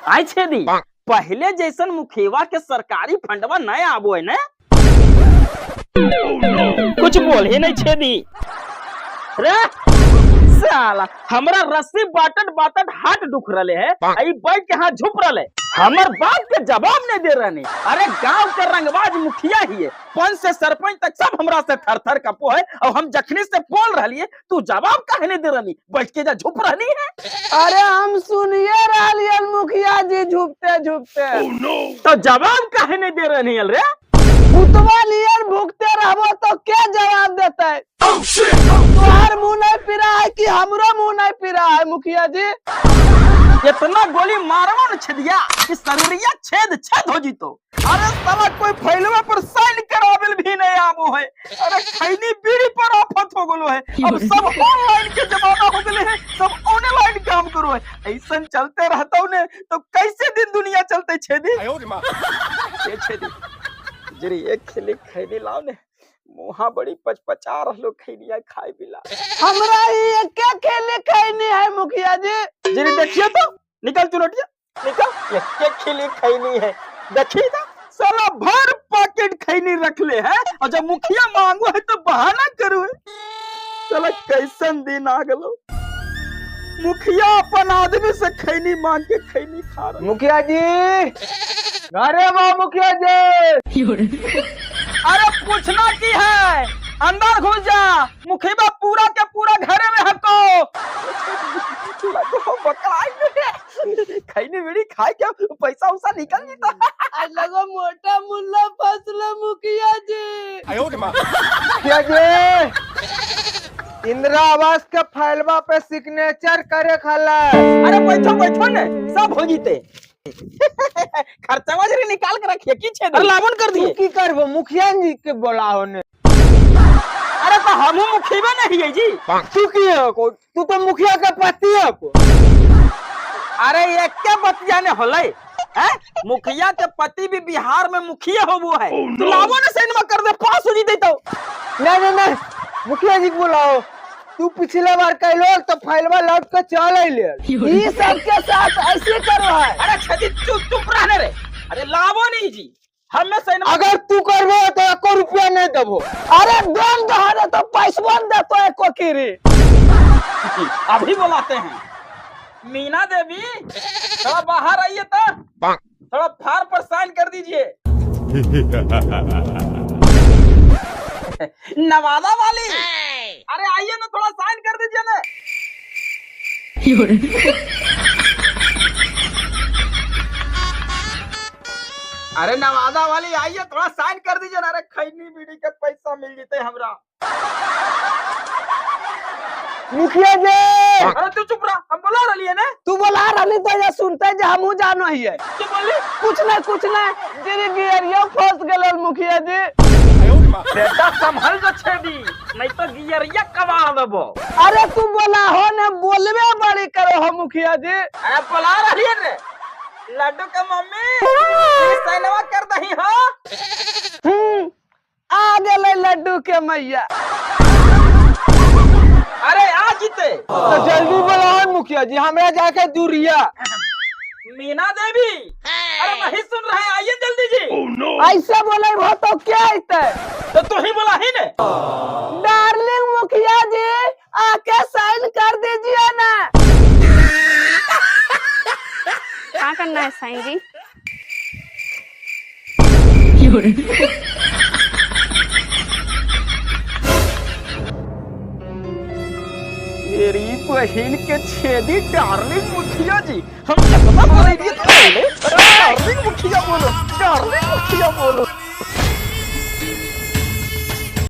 आई छेदी, पहले जैसन मुखिया के सरकारी फंडवा नहीं आबो है ने? कुछ बोल ही नहीं छेदी रे। साला हमरा रस्सी बाटत बाटत हाथ दुख रहे है, आई बैठ के हाथ झुप रहे, हमर बात के जवाब नहीं दे रहे। अरे गांव के रंगबाज मुखिया ही है, पंच से सरपंच तक सब हमरा से थर थर कपो है, और हम जखनी से बोल रही है तू जवाब काहे नहीं दे रही, बैठ के जा झुप रही है। अरे हम सुनिए रही मुखिया जी झुपते झुपते। तो जवाब काहे नहीं दे रही रे? उतवा नियर भुगते रहबो तो क्या जवाब देते? तोहर मुंह नहीं पिरा है कि हमरो मुंह नहीं पिरा है मुखिया जी? इतना गोली मारवा न छेदिया कि शरीरिया छेद छेद हो जीतो। अरे साला कोई फैलवा पर साइन करावेल भी नहीं आबो है। अरे खैनी बीड़ी पर आफत हो गलो है। अब सब ऑनलाइन के जमाना हो गले है, सब ऑनलाइन काम करो है। ऐसा चलते रहता ने तो कैसे दिन दुनिया चलते छेदी? ए छेदी जरी एक खिली खैनी लाओ ने, मुहा बड़ी पचपचा रहलो खैनिया खाए बिला। हमरा ये क्या खेले खैनी है मुखिया जी? जरी देखिए तो, निकल चुनौतिया निकल, एक खिली खैनी है देखिए तो, साला भर पैकेट खैनी रख ले है, और जब मुखिया मांगो है तो बहाना करो है। साला कैसन दिन आ गलो, मुखिया अपन आदमी से खैनी मांग के खैनी खा रहा। मुखिया जी अरे वाह मुखिया जी। अरे पूछना की है, अंदर घुस जा, मुखिया पूरा के पूरा घरे में हको। खैनी बीड़ी खाए क्या पैसा उसा निकल जाता। लगो मोटा मुल्ला फसला मुखिया जी। मुखिया जी इंदिरा आवास के फाइलवा पे सिग्नेचर करे खाला। अरे बैठो बैठो ने, सब हो जीते। खर्चावा जरी निकाल के रखिए की छे लावन कर दिए। की करबो मुखिया जी के बोलाओ ने। अरे तो हमहू मुखिया नहीं है जी। तू की है को? तू तो मुखिया के पति है को। अरे एक के बतिया ने होले हैं? मुखिया के पति भी बिहार में मुखिया होबो है। तो लावो ने साइनमा कर दे, पास हो जीते तो। नहीं नहीं नहीं मुखिया जी के बुलाओ। तू पिछले बार कहलो तो फाइलवा लौट के चल अइले। ई सब के साथ ऐसे करो है। अरे छदी चुप चुप रहने रे। अरे लावो नहीं जी, हमें साइनमा अगर तू करबो तो एको रुपया नहीं देबो। अरे दम दहाड़े तो पैसवा न देतो एको किरी। अभी बुलाते हैं। मीना देवी थोड़ा बाहर आइए तो थोड़ा फार्म पर साइन कर दीजिए। नवादा वाली, अरे आइए ना, थोड़ा साइन कर दीजिए ना। अरे नवादा वाली आइए, थोड़ा साइन कर दीजिए ना। अरे खैनी बीड़ी के पैसा मिल जीते हमरा। मुखिया जी। अरे तू चुप रहा, हम बोला रही है ना। तू बोला रही तो ये सुनते जे हमहू जानो ही है। की बोली? कुछ नहीं कुछ नहीं, तेरी गियरिया फंस गेल मुखिया जी। बेटा संभल जो छेदी, नहीं तो गियरिया कबाड़ देबो। अरे तू बोला हो ने, बोलबे बड़ी करो हो मुखिया जी। अरे बोला रही है रे लड्डू के मम्मी, साइनवा कर दही हो। आ गेलै लड्डू के मैया। अरे आ जीते तो जल्दी बोलाओ मुखिया जी, हमरा जाके दूरिया। मीना देवी, अरे नहीं सुन रहे, आइए जल्दी जी। ऐसे बोले हो तो क्या आते? तो तू ही बोला ही ने। डार्लिंग मुखिया जी आके साइन कर दीजिए ना। क्या करना है साइन जी? मेरी बहन के छेदी डार्लिंग मुखिया जी, हम कितना बोलेंगे तो